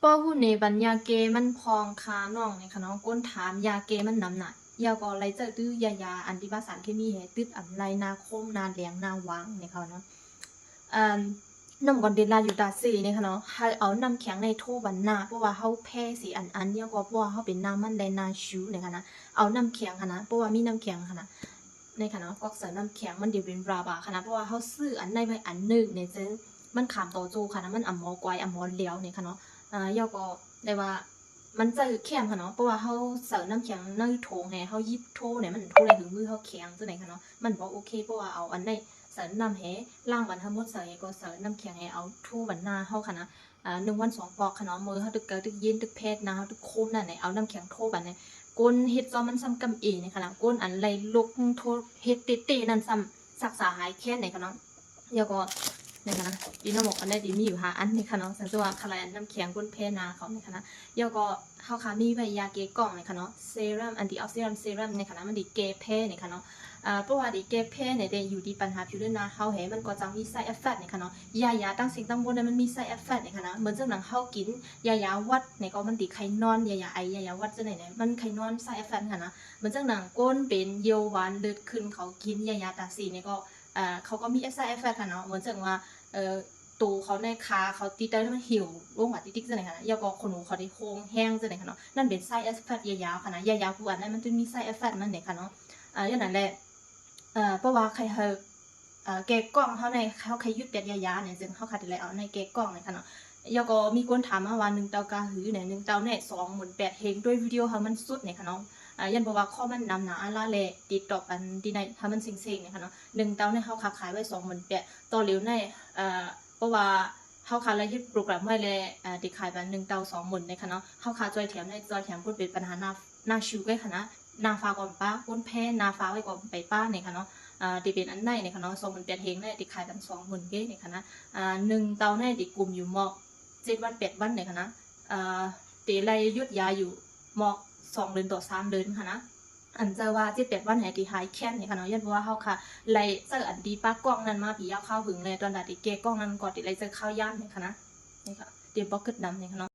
ບໍ່ຮູ້ເນ ບັນຍາແກ້ມັນພອງຄານ້ອງນີ້ຂະເນາະ, ກົນຖາມຢາແກ້ມັນນຳນະ, ແລ້ວກໍໄລ່ເຈີຕື້ຢາຢາອັນທີ່ວ່າສານເຄມີໃຫ້ຕຶດອຳໄລໜ້າຄົມ ໜ້າແຫຼງ ໜ້າຫວ່າງນີ້ຂະເນາະ. ອາ ນ້ຳກ່ອນເດລາຢູ່ຕາເຊນີ້ຂະເນາະ, ໃຫ້ເອົານ້ຳແຂງໃນໂທບັນໜ້າ ເພາະວ່າເຮົາແພ້ສີອັນອັນ ແລ້ວກໍເພາະວ່າເຮົາເປັນໜ້າມັນ ແລະ ໜ້າຊິວນີ້ຂະນະ, ເອົານ້ຳແຂງຂະນະ, ເພາະວ່າມີນ້ຳແຂງຂະນະ. ນີ້ຂະເນາະ, ກອກໃສ່ນ້ຳແຂງ ມັນຈະເປັນບຣາບາຂະນະ, ເພາະວ່າເຮົາຊື້ອັນໃນໄວ້ອັນໜຶ່ງນີ້ ເຊິ່ງມັນຂາມຕໍ່ໂຈຂະນະ, ມັນອຳໝໍກວາຍ ອຳໝໍແຫຼວນີ້ຂະເນາະ. ອາ ແລ້ວກໍໄດ້ວ່າມັນໃຊ້ແຄມຂະເນາະ, ເພາະວ່າເຮົາໃສ່ນ້ຳແຂງໃນຖົງໃຫ້ເຮົາຫຍິບໂທນີ້ ມັນໂທໄດ້ຫຶງ ມືເຮົາແຂງຈັ່ງໃດຂະເນາະ, ມັນບໍ່ໂອເຄ. ເພາະວ່າເອົາອັນໃນໃສ່ນ້ຳໃຫ້ລ້າງບັນທັງໝົດ ໃສ່ກໍໃສ່ນ້ຳແຂງໃຫ້ເອົາໂທບັນໜ້າເຮົາຂະນະ. ອາ ໜຶ່ງວັນສອງປອກຂະເນາະ, ມື້ເຮົາຕຶກເກີ ຕຶກເຢັນ ຕຶກແພ້ດໜ້າເຮົາ ຕຶກໂຄມນັ້ນແຫຼະ ເອົານ້ຳແຂງໂທບັນນີ້ ກົນເຮັດຈອມມັນຊຳກຳເອນີ້ຂະນະ, ກົນອັນໄລ່ລົກໂທເຮັດເຕໆນັ້ນຊ້ຳ ຊັກສາຫາຍແຄ້ນນີ້ຂະເນາະ. ແລ້ວກໍນີ້ຂະນະ, ປີນ້ຳໝອກອັນໃດທີ່ມີຢູ່ຫ້າອັນນີ້ຂະເນາະ, ສັງເກດວ່າຄະໄລອັນນ້ຳແຂງກົນແພ້ໜ້າເຂົານີ້ຂະນະ. ແລ້ວກໍເຮົາຄະມີໄວ້ຢາແກ້ກ້ອງນີ້ຂະເນາະ, ເຊຣັມ ແອນຕີອອກຊີດັນເຊຣັມນີ້ຂະນະ, ມັນຊິແກ້ແພ້ນີ້ຂະເນາະ. ອາ ເພາະວ່າຊິແກ້ແພ້ນີ້ແຕ່ຢູ່ທີ່ບັນຫາຜິວໜ້າເຮົາແຮ ມັນກໍຈະມີໄຊເອັຟເຟັກນີ້ຂະເນາະ. ຢາຢາຕ່າງສິ່ງຕ່າງບົນນັ້ນມັນມີໄຊເອັຟເຟັກນີ້ຂະນະ, ເໝືອນຈັ່ງໜັງເຮົາກິນຢາຢາຫວັດນີ້ກໍມັນຊິໄຄນອນ, ຢາຢາໄອ ຢາຢາຫວັດຈັ່ງໃດນີ້ ມັນໄຄນອນໄຊເອັຟເຟັກຫັ້ນນະ. ເໝືອນຈັ່ງໜັງຄົນເປັນຢ້ຽວຫວານເລືອດຂຶ້ນ ເຂົາກິນຢາຢາຕາສີນີ້ກໍ ເຂົາກໍມີໄຊເອັຟເຟັກຫັ້ນເນາະ, ເໝືອນຈັ່ງວ່າ ເອີ ໂຕເຂົາໃນຂາເຂົາຕິດໄດ້ ແລ້ວມັນຫິວລົງມາຕິກໆຈັ່ງໃດຫັ້ນນະ, ແລ້ວກໍຂົນຫູເຂົາໄດ້ໂຮງແຮງຈັ່ງໃດຫັ້ນເນາະ. ນັ້ນເປັນໄຊເອັຟເຟັກຢາຢາຂະນະ, ຢາຢາຜູ້ອັນນັ້ນມັນຈະມີໄຊເອັຟເຟັກມັນເດ້ຂະເນາະ. ອາ ຢ່າງນັ້ນແຫຼະ ເອີ ເພາະວ່າໃຫ້ ເອີ ແກ້ກ້ອງເຮົາໃນ ເຮົາໃຫ້ຢຸດແປດຢາຢານີ້ ເຊິ່ງເຮົາຂະໄດ້ເອົາໃນແກ້ກ້ອງນີ້ຂະເນາະ. ແລ້ວກໍມີຄົນຖາມມາວ່າ ໜຶ່ງເຕົ້າກະຫື ແນວ ໜຶ່ງເຕົ້າແນວ ສອງໝື່ນແປດເຮັງ ດ້ວຍວິດີໂອເຮົາມັນສຸດນີ້ຂະເນາະ. ອາ ຢ້ານບໍ່ວ່າຄອມມັນໜຳໜາອາລາແລ ຕິດຕໍ່ກັນທີ່ໃນເຮົາມັນເຊັງໆນີ້ຂະເນາະ. ໜຶ່ງເຕົ້າແນວເຮົາຂາຍໄວ້ສອງໝື່ນແປດ ຕໍ່ເລວໃນ ເອີ ເພາະວ່າເຮົາຂາຍລະຍຶດໂປຣແກຣມໄວ້ແລ້ວ ເອີ ໄດ້ຂາຍບັນໜຶ່ງເຕົ້າສອງໝື່ນນີ້ຂະເນາະ. ເຮົາຂາຍຈ່ອຍແຖມໃນ ຈ່ອຍແຖມຄົນເປັນບັນຫາໜ້າ ໜ້າຊິວໄວ້ຂະນະ, ໜ້າຟ້າກໍປາ ຄົນແພ້ໜ້າຟ້າໄວ້ກໍໄປປານີ້ຂະເນາະ. ອາ ທີ່ເປັນອັນໃນນີ້ຂະເນາະ ສອງໝື່ນແປດເຮັງແນວ ໄດ້ຂາຍກັນສອງໝື່ນເກນີ້ຂະນະ. ອາ ໜຶ່ງເຕົ້າແນວໄດ້ກຸມຢູ່ໝອກເຈັດວັນແປດວັນນີ້ຂະນະ. ອາ ໄດ້ໄລ່ຢຸດຢາຢູ່ໝອກສອງເດືອນຕໍ່ສາມເດືອນຂະນະ. ອັນເຈົ້າວ່າເຈັດແປດວັນໃຫ້ທີ່ຫາຍແຄ້ນນີ້ຂະເນາະ, ຍ້ອນເພາະວ່າເຮົາຂະໄລ່ໃຊ້ອັນທີ່ປາກກ້ອງນັ້ນມາປີຍາວຄາວຫຶງແລ້ວ, ຕອນໃດທີ່ແກ້ກ້ອງນັ້ນກໍໄດ້ໄລ່ໃຊ້ຄາວຍານນີ້ຂະນະ. ນີ້ກະ ຕຽມປອກເກີດນຳນີ້ຂະເນາະ.